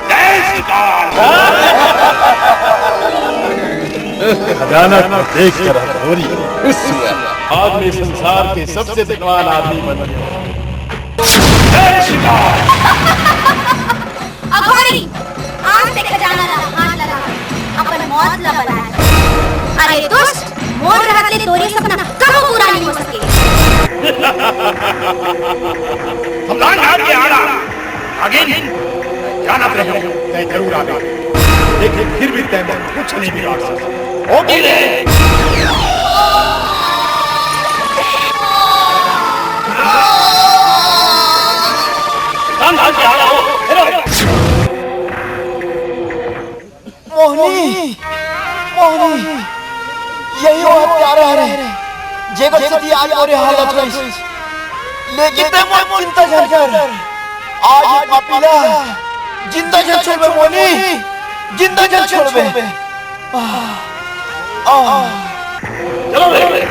जय श्री राम। खजाना को देख कर अघोरी खुश हुआ। आज मैं संसार के सबसे धनवान आदमी बन गया। जय श्री राम। अघोरी, आज ते खजाना ला हाथ लगा, अपन मौत ला बलाए। अरे दुष्ट, मोर रहत ले तोर ये सपना कबो पूरा नहीं हो सके। समझान घाट के आड़ा, अगिन, जानत रहे, तै जरूर आबे। लेकिन फिर भी तै मोर कुछ नहीं बिगाड़ सकता। ओके रे। समझान घाट के आड़ा हो, हेलो। मोहनी, मोहनी, यही वो हत्यारा हरे, जेकर सेती आज मोरे हालत होइस। लेकिन तै मोर चिंता झन कर, आज ये पापी ला जिंदा झन छोड़बे मोहनी, जिंदा झन छोड़बे। आह, आह। चलो रे।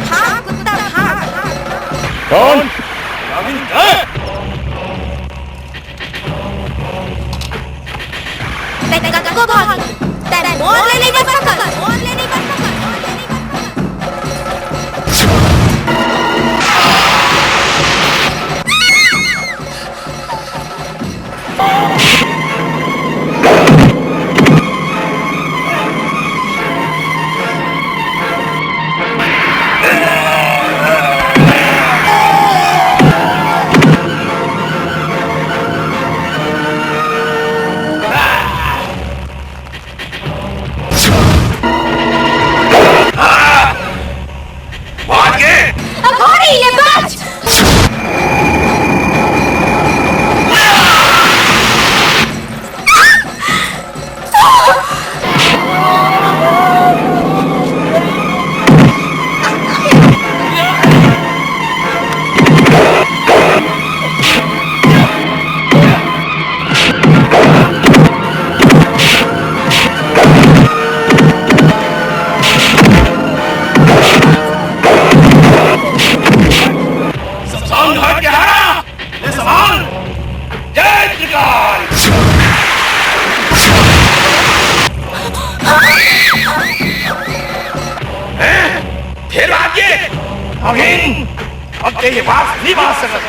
भाग, कुत्ता, भाग। कौन? तै कतको भाग, तै मोर ले नहीं बच सकत, मोर ले नहीं बच सकत, मोर ले नहीं बच सकत। अघोरी, ले बच! शमशान घाट के हाड़ा, ये संभाल। जय त्रिकाल। हैं? फिर आ गए? अभी अब ते ये बात नहीं बांध सकत।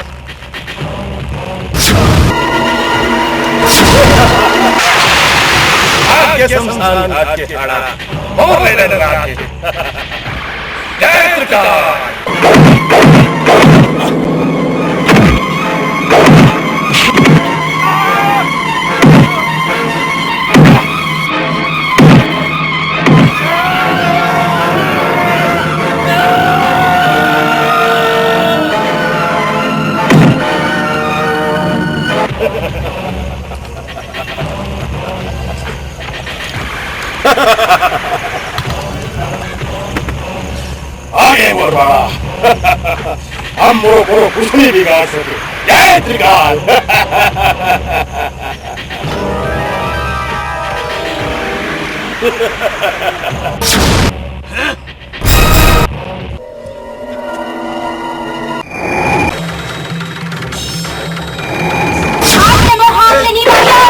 आज के शमशान घाट के हाड़ा मोर ले लेना रात के। जय त्रिकाल। आगे मोर बाड़ा। हम मोरो कोनो कुछ नहीं बिगाड़ सके। जय त्रिकाल। आज ले मोर हाथ ले नहीं बचिया।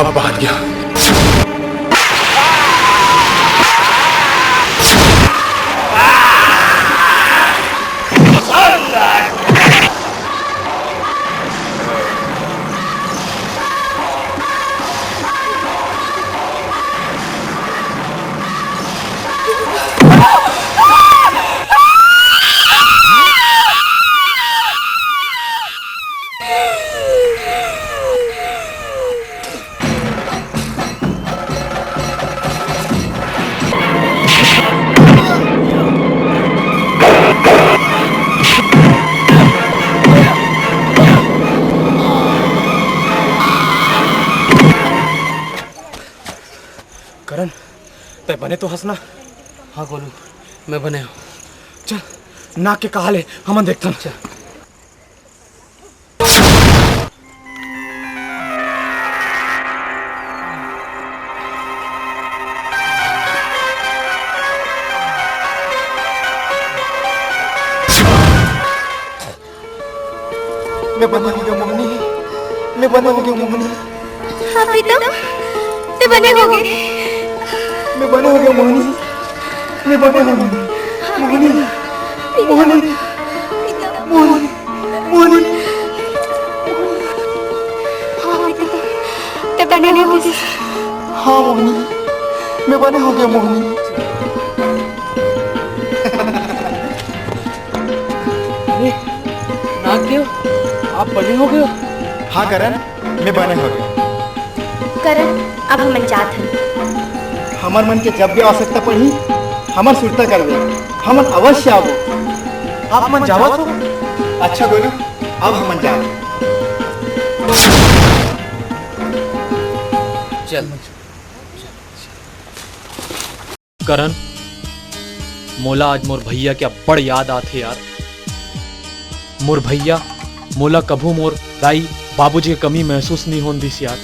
अब बांध गया। तैं बने तो हस ना? हाँ गोलू, मैं बने हूँ। चल, नाग के कहाँ ले, हमन देखथन। चल। मैं बने हो गया मोहनी, मैं बने हो गया मोहनी। हाँ प्रीतम, तैं बने हो गे। मैं बने हो गया मोहनी, मैं बने हो गया मोहनी, मोहनी, मोहनी, मोहनी। हाँ प्रीतम, तैं बने हो गे। हाँ मोहनी, मैं बने हो गया मोहनी। अरे, नागदेव, आप बने हो गए हो? हाँ करण, मैं बने हो गया। करण, अब हमन जात हन। हमर मन के जब भी आवश्यकता पड़ही, हमर सुरता करबे, हमन अवश्य आबो। आप मन जावत हो? अच्छा गोलू, अब हमन जात। चल। करण, मोला आज मोर भैया के अब्बड़ याद आथे यार। मोर भैया मोला कभू मोर दाई बाबूजी के कमी महसूस नइ होन दिस यार।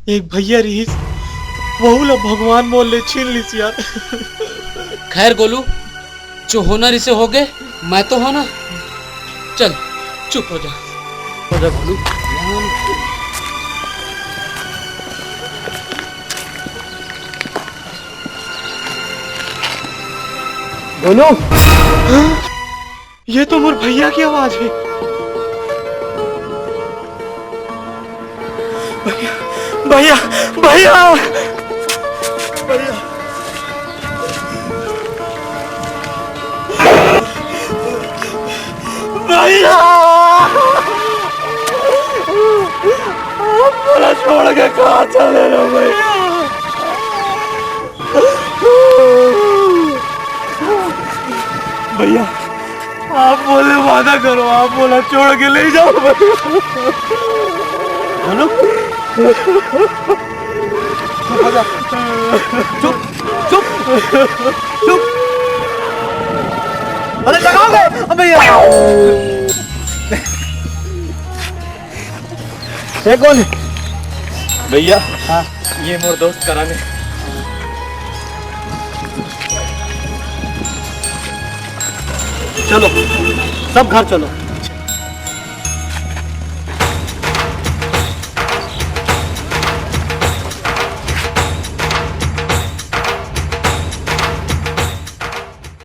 एक भैया रिहिस, वहू ला भगवान मोर ले छीन लिस यार। खैर गोलू, जो होना रिसे हो गए, मैं तो हो ना। चल, चुप हो जा। हो जा गोलू। गोलू, ये तो मोर भैया के आवाज हे। भैया, भैया, भैया, भैया। भैया! आप मोला छोड़ के कहाँ चले रहो भैया? भैया, आप मोला वादा करो, आप मोला छोड़ के ले जाओ भैया। बोलो। चुप हो जा। चुप, चुप, चुप। अरे जगाओगे? अबे यार। ये कौन है? भैया, हाँ। ये मोर दोस्त करण है। चलो, सब घर चलो।